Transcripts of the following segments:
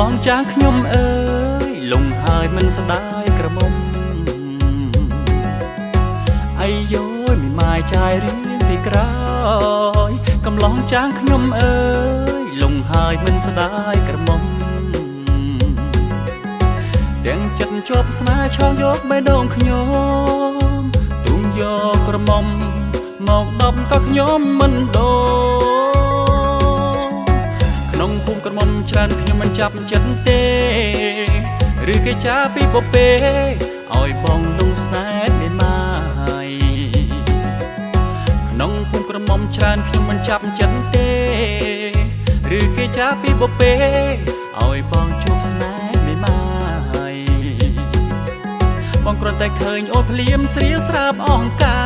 ឡងចាស់ខ្ញុំអើយលងហើយមិនស្ដាយក្រមុំអាយយមីម៉ាយចាយរៀនពីក្រោយកំឡងចាស់ខ្ញុំអើយលងហើយមិនស្ដាយក្រមុំទាំងចិត្តជាប់ស្នេហ៍ឆងយកបេះដូងខ្ញុំទូងយកក្រមុំមកដប់ក៏ខ្ញុំមិនដូរក្នុងភូមិក្រមុំច្រើនខ្ញុំមិនចាប់ចិត្តទេឬគេចាពីពពេឲ្យបងលងស្នេហ៍មេម៉ាយក្នុងភូមិក្រមុំច្រើនខ្ញុំមិនចាប់ចិត្តទេឬគេចាពីពពេឲ្យបងជួបស្នេហ៍មេម៉ាយបងគ្រាន់តែឃើញអូនភ្លាមស្រាស្រាបអង្កា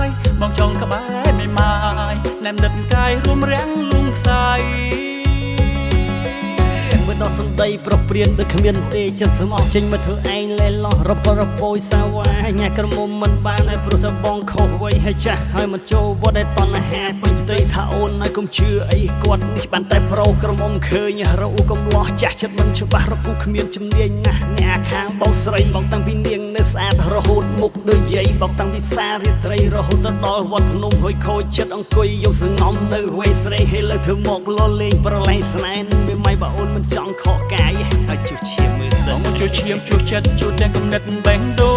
យបងចង់ក្បែរមេម៉ាយណែមដិតកាយរួមរាំងលួងខ្សែ មើលដល់សំដីប្រុសព្រានដូចគ្មានទេចិត្តស្មោះចេញមកធ្វើឯងលេឡោះរពរពោយសាវ៉ាញ៉ាក្រមុំមិនបានឲ្យព្រោះតែបងខុសវ័យហើយចាស់ហើយមកចូលវត្តឲ្យតណ្ហាពេញផ្ទៃថាអូនឲ្យកុំជឿអីគាត់នេះបានតែប្រូក្រមុំឃើញរោកំលោះចាស់ចិត្តមិនច្បាស់រគូគ្មានជំនាញណាស់អ្នកខាងបងស្រីបងតាំងពីនាងនៅស្អាតរហូតមុខដូចយាយបងតាំងពីផ្សាររាត្រីរហូតទៅដល់វត្តភ្នំហុយខូចចិត្តអង្គុយយកសងំនៅវ័យស្រីហើយលើធ្វើមកលលេងប្រឡែងស្នេហ៍នឹងមានម៉ៃបើអូនមិនចង់ខកកាយឲ្យជួសឈាមមើលសិន បងជួយឈាមជួយចិត្តជួយទាំងគំនិតបេះដូ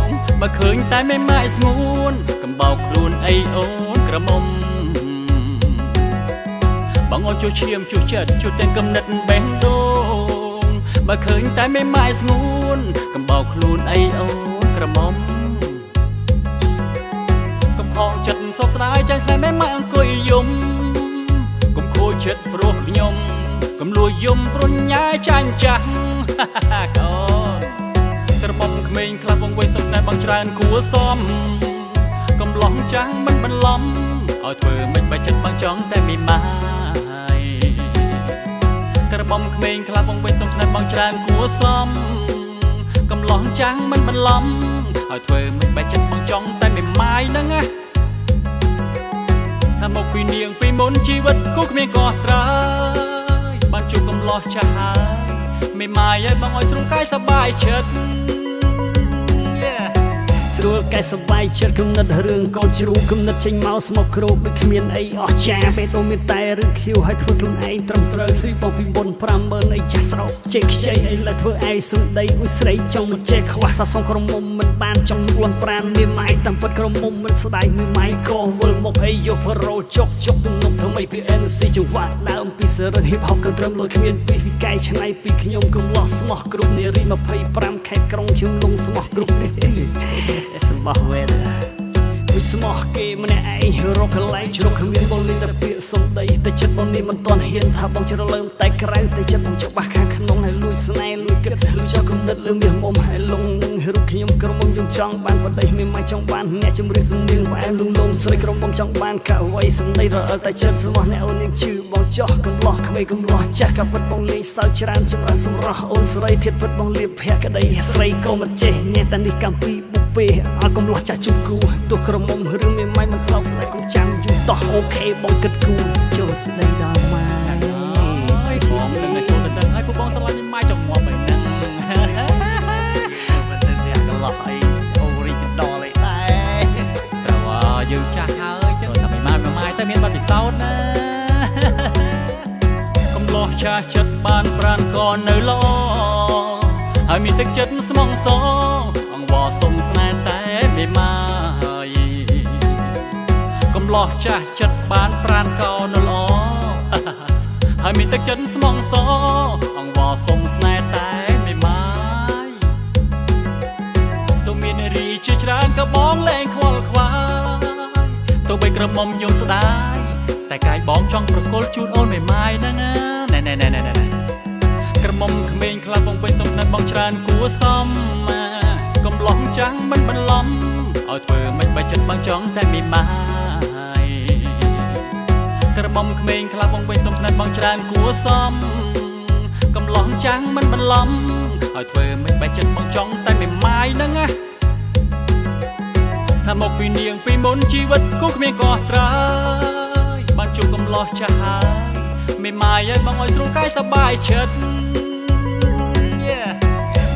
ងបើឃើញតែមេម៉ាយស្ងួនកំបោកខ្លួនអីអូនក្រមុំបងអូនជួយឈាមជួយចិត្តជួយទាំងគំនិតបេះដូងបើឃើញតែមេម៉ាយស្ងួនកំបោកខ្លួនអីអូនក្រមុំកំខំចិត្តសោកស្ដាយចាញ់ស្នេហ៍មេម៉ាយអង្គុយយំកុំខូចចិត្តព្រោះខ្ញុំកុំលួចយំព្រោះញ៉ែចាញ់ចាស់ កូនក្រមុំក្មេងខ្លះវងវ័យសុខស្នេហ៍បងច្រើនគួសមកំឡោះចាំងមិនបន្លំឲ្យធ្វើមិនបាច់ចិត្តបងចង់តែមីម៉ាយក្រមុំក្មេងខ្លះវងវ័យសុខស្នេហ៍បងច្រើនគួសមកំឡោះចាំងមិនបន្លំឲ្យធ្វើមិនបាច់ចិត្តបងចង់តែមីម៉ាយហ្នឹងណាថាមកពីនាងពីមុនជីវិតគូគ្មានកោះត្រើយបានជួបកំឡោះចាស់ហើយមេម៉ាយឲ្យបងឲ្យស្រួលកាយសប្បាយចិត្ត Yeah. ស្រួលកែសបាយចិត្តគំនិតរឿងកូនជ្រូកគំនិតចេញមកស្មោកគ្រោកដូចគ្មានអីអស់ចាពេលអូនមានតែរឿងខៀវហើយធ្វើខ្លួនឯងត្រឹមត្រូវស្រីបងពីមុន50000អីចាស់ស្រោកចេះខ្ចីអីលើធ្វើឯងសំដីអ៊ុយស្រីចង់មកចេះខ្វះសាសងក្រមុំមិនបានចង់លន់ប្រានមានម៉ៃតាមពិតក្រមុំមិនស្ដាយមានម៉ៃក៏វិលមកអីយកប្រូចុកចុកទំនុកថ្មីពី NC ចង្វាក់ដើមពីសរិន hip hop ក៏ត្រឹមលុយគ្មានពីពីកែឆ្នៃពីខ្ញុំកំឡោះស្មោះគ្រប់នារី25ខេត្តក្រុងខ្ញុំលងស្មោះគ្រប់ សម្បោះវេរមួយស្មោះគេម្នាក់ឯងរកកន្លែងជ្រកគ្មានបងលេងតែពាក្យសំដីតែចិត្តបងនេះមិនទាន់ហ៊ានថាបងច្រលើមតែក្រៅតែចិត្តបងច្បាស់ខាងក្នុងហើយលួចស្នេហ៍លួចគិតលួចចោលគំនិតលើមាសមុំហើយលងនឹងរូបខ្ញុំក្រមុំខ្ញុំចង់បានប្តីមានម៉ៃចង់បានអ្នកជំរឿសំនៀងផ្អែមលងលំស្រីក្រមុំចង់បានកវៃសំដីរអិលតែចិត្តស្មោះអ្នកអូននាងជឿបងចោះកំឡោះក្មេងកំឡោះចាស់ក៏ពិតបងលេងសើចច្រើនចម្រើនសម្រស់អូនស្រីធៀបពិតបងលៀបភក្តីស្រីក៏មិនចេះញ៉ែតែនេះកម្មពីបុពេឲ្យកំឡោះចាស់ជុំគូទោះក្រមុំរឿងមានម៉ៃមិនសោកស្ដាយកុំចាំយូរតោះអូខេបងគិតគូចូលស្ដីដល់ម៉ា យបងនឹងតែចូលទៅដឹងហើយពួកបងស្រឡាញ់ម៉ាយចង់ងាប់អីហ្នឹង មិនទៅអ្នកកន្លោះអី original អីដែរ ត្រូវហើយយើងចាស់ហើយចឹងតែមិនម៉ាយម៉ាយតែមានបទពិសោធន៍ណាកំឡោះឆាចិត្តបានប្រានក៏នៅល្អហើយមានទឹកចិត្តស្មងសអង្វរសុំស្នេហ៍តែមេម៉ាយកំឡោះចាស់ចិត្តបានប្រានក៏នៅល្អ ហើយមានទឹកចិត្តស្មងសអង្វរសុំស្នេហ៍តែមេម៉ាយ ទោះមានរីជាច្រើនក៏បងលែងខ្វល់ខ្វាយទោះបីក្រមុំយំស្ដាយតែកាយបងចង់ប្រគល់ជូនអូនមេម៉ាយហ្នឹងណាណែណែណែណែណែក្រមុំក្មេងខ្លះបងវិញសុំស្នេហ៍បងច្រើនគួសមកំឡោះចាំងមិនបន្លំឲ្យធ្វើមិនបាច់ចិត្តបងចង់តែមេម៉ាយក្រមុំក្មេងខ្លះបងវិញសុំស្នេហ៍បងច្រើនគួសមកំឡោះចាំងមិនបន្លំឲ្យធ្វើមិនបាច់ចិត្តបងចង់តែមេម៉ាយហ្នឹងណា ថាមកពីនាងពីមុនជីវិតគូគ្មានកោះត្រើយបានជួបកំឡោះចាស់ហើយ មេម៉ាយឲ្យបងឲ្យស្រួលកាយសប្បាយចិត្ត Yeah.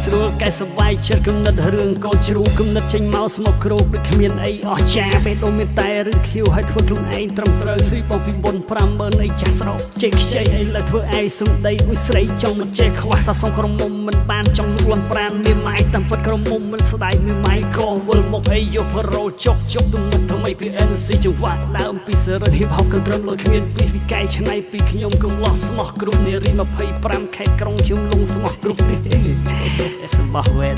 ស្រួលកែសប្បាយចិត្តគំនិតរឿងកូនជ្រូកគំនិតចេញមកស្មុកគ្រោកដូចគ្មានអីអស់ចាបេះដូងមានតែរឿងខៀវហើយធ្វើខ្លួនឯងត្រឹមត្រូវស្រីបងពីមុន50000អីចាស់ស្រោកចេះខ្ចីអីលើធ្វើឯងសំដីមួយស្រីចង់មិនចេះខ្វះសាសងក្រមុំមិនបានចង់លូកលន់ប្រានមានម៉ាយតាមពិតក្រមុំមិនស្ដាយមានម៉ាយក៏វិលមកអីយកប្រូចុកចុកទំនុកថ្មីពី NC ចង្វាក់ដើមពីសរិទ្ធហ៊ីបហបកន្ត្រឹមលុយគ្មានពីពីកែឆ្នៃពីខ្ញុំកំឡោះស្មោះគ្រប់នារី25ខេត្តក្រុងខ្ញុំលងស្មោះគ្រប់នេះ សម្បោះវេន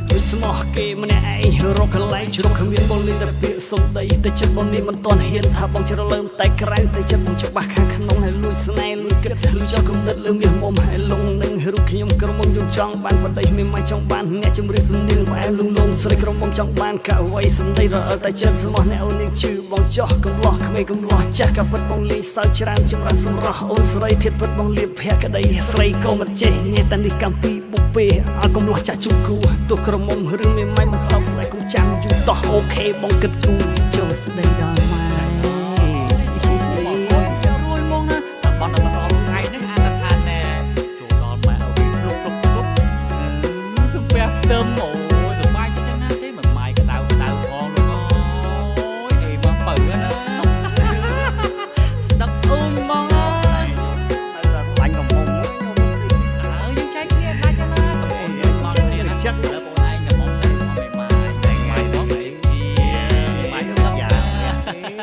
ដូចស្មោះគេម្នាក់ឯងរកកន្លែងជ្រកគ្មានបងលេងតែពាក្យសំដីតែចិត្តបងនេះមិនទាន់ហ៊ានថាបងច្រលើមតែក្រៅតែចិត្តបងច្បាស់ខាងក្នុងហើយលួចស្នេហ៍លួចគិតលួចចោលគំនិតលើមាសមុំហើយលងនឹងរូបខ្ញុំក្រមុំយំចង់បានប្តីមានមិនចង់បានអ្នកជំរឿនសំនៀងផ្អែមលងលងស្រីក្រមុំចង់បានកអ្វីសំដីរអិលតែចិត្តស្មោះអ្នកអូននាងជឿបងចោះកំឡោះក្មេងកំឡោះចាស់ក៏ពិតបងលេងសើចច្រើនចម្រើនសម្រស់អូនស្រីធៀបពិតបងលៀបភក្តីស្រីក៏មិនចេះញ៉ែតែនេះកម្មពីបុពេឲ្យកំឡោះចាស់ជុំគូទោះក្រមុំរឿងមានមិនមិនសោកស្ដាយគុំចាំយូរតោះអូខេបងគិតគូ ចូលស្ដីដល់